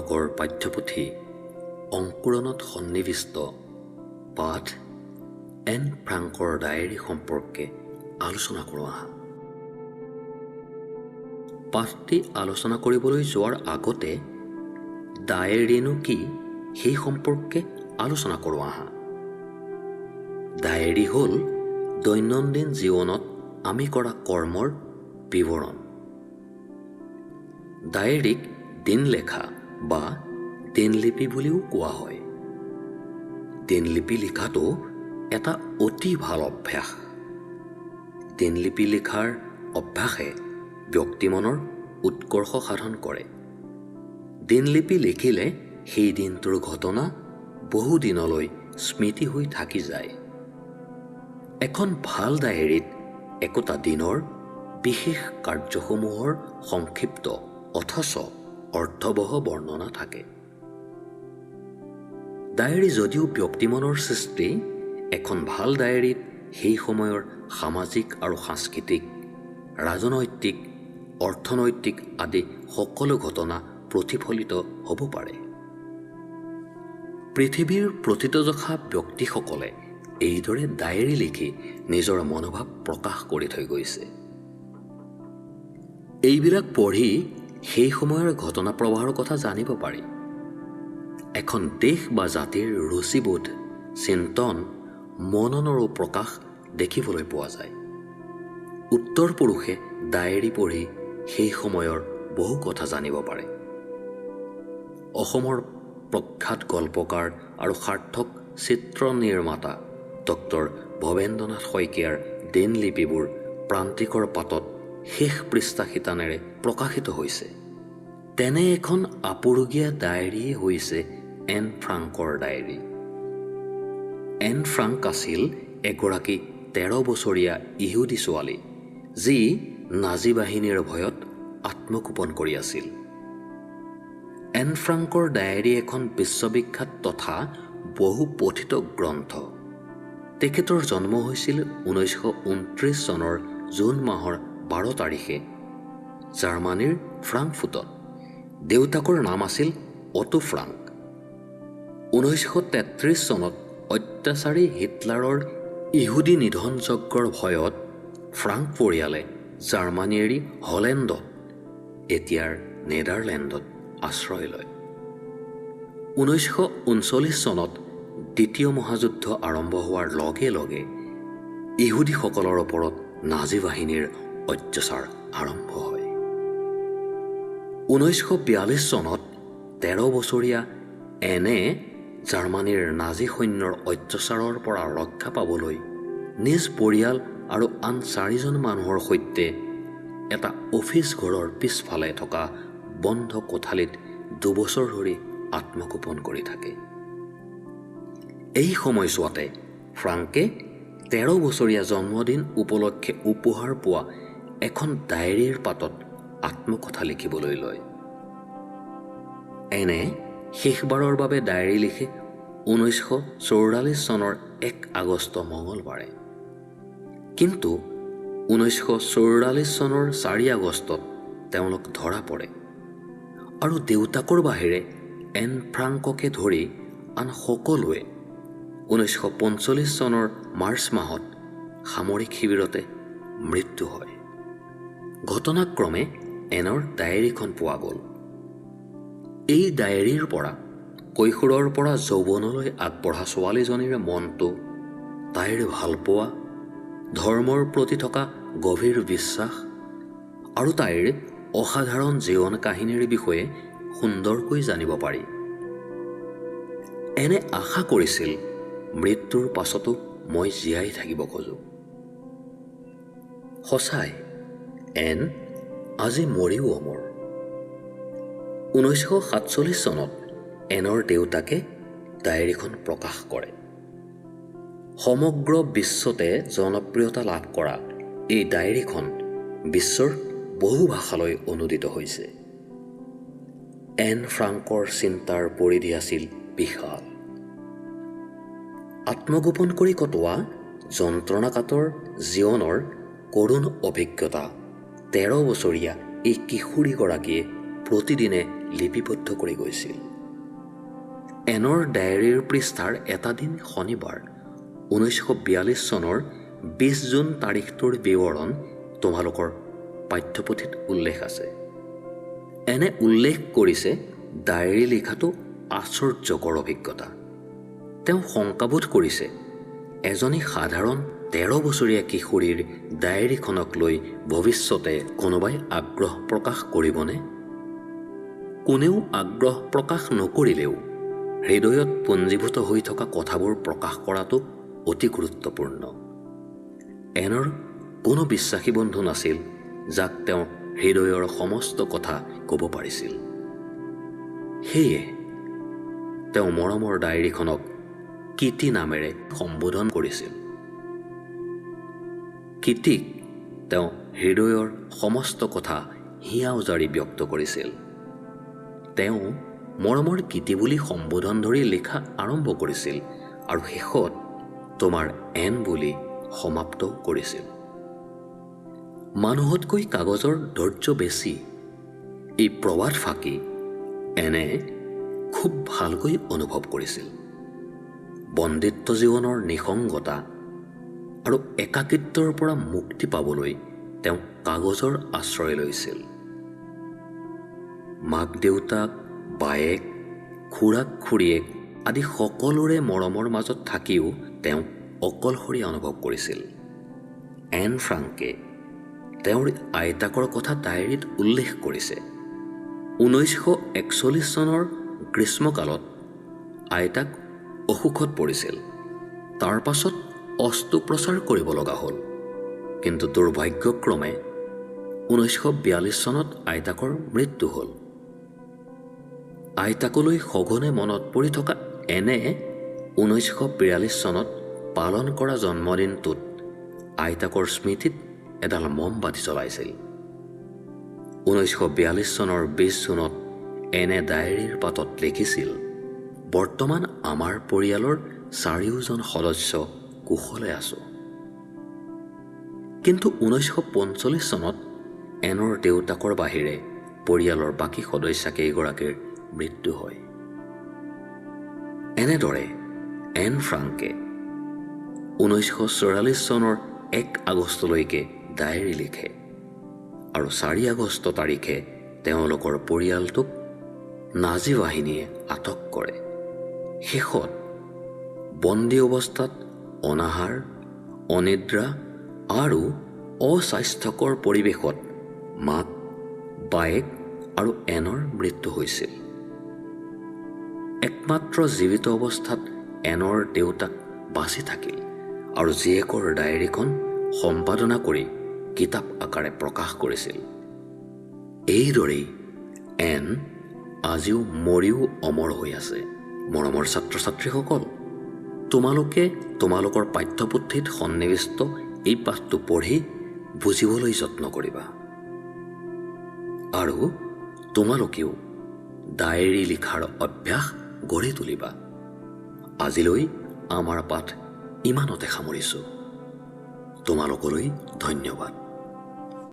তোমালোকৰ পাঠ্যপুথি অংকুৰণত সন্নিৱিষ্ট পাঠ এন ফ্ৰাংকৰ ডায়েৰী সম্পৰ্কে আলোচনা কৰোঁ আহা। পাঠটি আলোচনা কৰিবলৈ যোৱাৰ আগতে ডায়েৰীনো কি সেই সম্পৰ্কে আলোচনা কৰোঁ আহা। ডায়েৰী হ'ল দৈনন্দিন জীৱনত আমি কৰা কৰ্মৰ বিৱৰণ। ডায়েৰীক দিনলেখা বা দিনলিপি বুলিও কোৱা হয়। দিনলিপি লিখাটো এটা অতি ভাল অভ্যাস। দিনলিপি লিখাৰ অভ্যাসে ব্যক্তিমনৰ উৎকৰ্ষ সাধন কৰে। দিনলিপি লিখিলে সেই দিনটোৰ ঘটনা বহুদিনলৈ স্মৃতি হৈ থাকি যায়। এখন ভাল ডায়েৰীত একোটা দিনৰ বিশেষ কাৰ্যসমূহৰ সংক্ষিপ্ত অথচ অৰ্থবহ বৰ্ণনা থাকে। ডায়েৰী যদিও ব্যক্তিমনৰ সৃষ্টি, এখন ভাল ডায়েৰীত সেই সময়ৰ সামাজিক আৰু সাংস্কৃতিক, ৰাজনৈতিক, অৰ্থনৈতিক আদি সকলো ঘটনা প্ৰতিফলিত হ'ব পাৰে। পৃথিৱীৰ প্ৰতিতযশা ব্যক্তিসকলে এইদৰে ডায়েৰী লিখি নিজৰ মনোভাৱ প্ৰকাশ কৰি থৈ গৈছে। এইবিলাক পঢ়ি সেই সময়ৰ ঘটনা প্ৰবাহৰ কথা জানিব পাৰি। এখন দেশ বা জাতিৰ ৰুচিবোধ, চিন্তন, মননৰো প্ৰকাশ দেখিবলৈ পোৱা যায়। উত্তৰ পুৰুষে ডায়েৰী পঢ়ি সেই সময়ৰ বহু কথা জানিব পাৰে। অসমৰ প্ৰখ্যাত গল্পকাৰ আৰু সাৰ্থক চিত্ৰ নিৰ্মাতা ডক্টৰ ভৱেন্দ্ৰনাথ শইকীয়াৰ দিনলিপিবোৰ প্ৰান্তিকৰ পাতত শেষ পৃষ্ঠা শিতানেৰে প্ৰকাশিত হৈছে। তেনে এখন আপুৰুগীয়া ডায়েৰীয়ে হৈছে এন ফ্ৰাংকৰ ডায়েৰী। এন ফ্ৰাংক আছিল এগৰাকী 13 বছৰীয়া ইহুদী ছোৱালী, যি নাজী বাহিনীৰ ভয়ত আত্মগোপন কৰি আছিল। এন ফ্ৰাংকৰ ডায়েৰী এখন বিশ্ববিখ্যাত তথা বহু পঠিত গ্ৰন্থ। তেখেতৰ জন্ম হৈছিল 1929 চনৰ জুন মাহৰ 12 তাৰিখে জাৰ্মানীৰ ফ্ৰাংকফুটত। দেউতাকৰ নাম আছিল অটো ফ্ৰাংক। 1933 চনত অত্যাচাৰী হিটলাৰৰ ইহুদী নিধন যজ্ঞৰ ভয়ত ফ্ৰাংক পৰিয়ালে জাৰ্মানী এৰি হলেণ্ডত, এতিয়াৰ নেডাৰলেণ্ডত আশ্ৰয় লয়। 1939 চনত দ্বিতীয় মহাযুদ্ধ আৰম্ভ হোৱাৰ লগে লগে ইহুদীসকলৰ ওপৰত নাজী বাহিনীৰ অত্যাচাৰ আৰম্ভ হয়। 1942 চনত 13 বছৰীয়া এনে জাৰ্মানীৰ নাজী সৈন্যৰ অত্যাচাৰৰ পৰা ৰক্ষা পাবলৈ নিজ পৰিয়াল আৰু আন 4জন মানুহৰ সৈতে এটা অফিচ ঘৰৰ পিছফালে থকা বন্ধ কোঠালিত 2 বছৰ ধৰি আত্মগোপন কৰি থাকে। এই সময়ছোৱাতে ফ্ৰাংকে 13 বছৰীয়া জন্মদিন উপলক্ষে উপহাৰ পোৱা এখন ডায়েৰীৰ পাতত আত্মকথা লিখিবলৈ লয়। এনে শেষবাৰৰ বাবে ডায়েৰী লিখে 1944 চনৰ 1 আগষ্ট মঙলবাৰে। কিন্তু 1944 চনৰ 4 আগষ্টত তেওঁলোক ধৰা পৰে আৰু দেউতাকৰ বাহিৰে এন ফ্ৰাংককে ধৰি আন সকলোৱে 1945 চনৰ মাৰ্চ মাহত সামৰিক শিবিৰতে মৃত্যু হয়। ঘটনাক্ৰমে এনৰ ডায়েৰীখন পোৱা গ'ল। এই ডায়েৰীৰ পৰা কৈশোৰৰ পৰা যৌৱনলৈ আগবঢ়া ছোৱালীজনীৰ মনটো, তাইৰ ভালপোৱা, ধৰ্মৰ প্ৰতি থকা গভীৰ বিশ্বাস আৰু তাইৰ অসাধাৰণ জীৱন কাহিনীৰ বিষয়ে সুন্দৰকৈ জানিব পাৰি। এনে আশা কৰিছিল, মৃত্যুৰ পাছতো মই জীয়াই থাকিব খোজোঁ। সঁচাই এন আজি মৰিও অমৰ। 1947 চনত এনৰ দেউতাকে ডায়েৰীখন প্ৰকাশ কৰে। সমগ্ৰ বিশ্বতে জনপ্ৰিয়তা লাভ কৰা এই ডায়েৰীখন বিশ্বৰ বহু ভাষালৈ অনুদিত হৈছে। এন ফ্ৰাংকৰ চিন্তাৰ পৰিধি আছিল বিশাল। আত্মগোপন কৰি কটোৱা যন্ত্ৰণাকাতৰ জীৱনৰ কৰুণ অভিজ্ঞতা 13 বছৰীয়া এই কিশোৰীগৰাকীয়ে প্ৰতিদিনে লিপিবদ্ধ কৰি গৈছিল। এনৰ ডায়েৰীৰ পৃষ্ঠাৰ এটা দিন শনিবাৰ 1942 চনৰ 20 জুন তাৰিখটোৰ বিৱৰণ তোমালোকৰ পাঠ্যপুথিত উল্লেখ আছে। এনে উল্লেখ কৰিছে ডায়েৰী লিখাটো আশ্চৰ্যকৰ অভিজ্ঞতা। তেওঁ শংকাবোধ কৰিছে এজনী সাধাৰণ 13 বছৰীয়া কিশোৰীৰ ডায়েৰীখনক লৈ ভৱিষ্যতে কোনোবাই আগ্ৰহ প্ৰকাশ কৰিবনে? কোনেও আগ্ৰহ প্ৰকাশ নকৰিলেও হৃদয়ত পুঞ্জীভূত হৈ থকা কথাবোৰ প্ৰকাশ কৰাটো অতি গুৰুত্বপূৰ্ণ। এনৰ কোনো বিশ্বাসী বন্ধু নাছিল যাক তেওঁ হৃদয়ৰ সমস্ত কথা ক'ব পাৰিছিল। সেয়ে তেওঁ মৰমৰ ডায়েৰীখনক কিটি নামেৰে সম্বোধন কৰিছিল। কিটিক তেওঁ হৃদয়ৰ সমস্ত কথা হিয়া উজাৰি ব্যক্ত কৰিছিল। তেওঁ মৰমৰ কিটি বুলি সম্বোধন ধৰি লিখা আৰম্ভ কৰিছিল আৰু শেষত তোমাৰ এন বুলি সমাপ্ত কৰিছিল। মানুহতকৈ কাগজৰ ধৈৰ্য বেছি, এই প্ৰবাদ ফাঁকি এনে খুব ভালকৈ অনুভৱ কৰিছিল। বন্দিত্ব জীৱনৰ নিসংগতা আৰু একাকিত্বৰ পৰা মুক্তি পাবলৈ তেওঁ কাগজৰ আশ্ৰয় লৈছিল। মাক দেউতাক, বায়েক, খুৰাক খুৰীয়েক আদি সকলোৰে মৰমৰ মাজত থাকিও তেওঁ অকলশৰীয়া অনুভৱ কৰিছিল। এন ফ্ৰাংকে তেওঁৰ আইতাকৰ কথা ডায়েৰীত উল্লেখ কৰিছে। 1941 চনৰ গ্ৰীষ্মকালত আইতাক অসুখত পৰিছিল। তাৰ পাছত অস্ত্ৰোপচাৰ কৰিব লগা হ'ল। কিন্তু দুৰ্ভাগ্যক্ৰমে 1942 চনত আইতাকৰ মৃত্যু হ'ল। আইতাকলৈ সঘনে মনত পৰি থকা এনে 1942 চনত পালন কৰা জন্মদিনটোত আইতাকৰ স্মৃতিত এডাল মমবাতি জ্বলাইছিল। 1942 চনৰ 20 জুনত এনে ডায়েৰীৰ পাতত লিখিছিল, বৰ্তমান আমাৰ পৰিয়ালৰ চাৰিওজন সদস্য কুশলে আছোঁ। কিন্তু 1945 চনত এনৰ দেউতাকৰ বাহিৰে পৰিয়ালৰ বাকী সদস্যকেইগৰাকীৰ মৃত্যু হয়। এনেদৰে এন ফ্ৰাংকে 1944 চনৰ 1 আগষ্টলৈকে ডায়েৰী লিখে আৰু 4 আগষ্ট তাৰিখে তেওঁলোকৰ পৰিয়ালটোক নাজী বাহিনীয়ে আটক কৰে। শেষত বন্দী অৱস্থাত অনাহাৰ, অনিদ্ৰা আৰু অস্বাস্থ্যকৰ পৰিৱেশত মাক, বায়েক আৰু এনৰ মৃত্যু হৈছিল। একমাত্ৰ জীৱিত অৱস্থাত এনৰ দেউতাক বাচি থাকিল আৰু জীয়েকৰ ডায়েৰীখন সম্পাদনা কৰি কিতাপ আকাৰে প্ৰকাশ কৰিছিল। এইদৰেই এন আজিও মৰিও অমৰ হৈ আছে। মৰমৰ ছাত্ৰ ছাত্ৰীসকল, তোমালোকে তোমালোকৰ পাঠ্যপুথিত সন্নিৱিষ্ট এই পাঠটো পঢ়ি বুজিবলৈ যত্ন কৰিবা আৰু তোমালোকেও ডায়েৰী লিখাৰ অভ্যাস গঢ়ি তুলিবা। আজিলৈ আমাৰ পাঠ ইমানতে সামৰিছোঁ। তোমালোকলৈ ধন্যবাদ।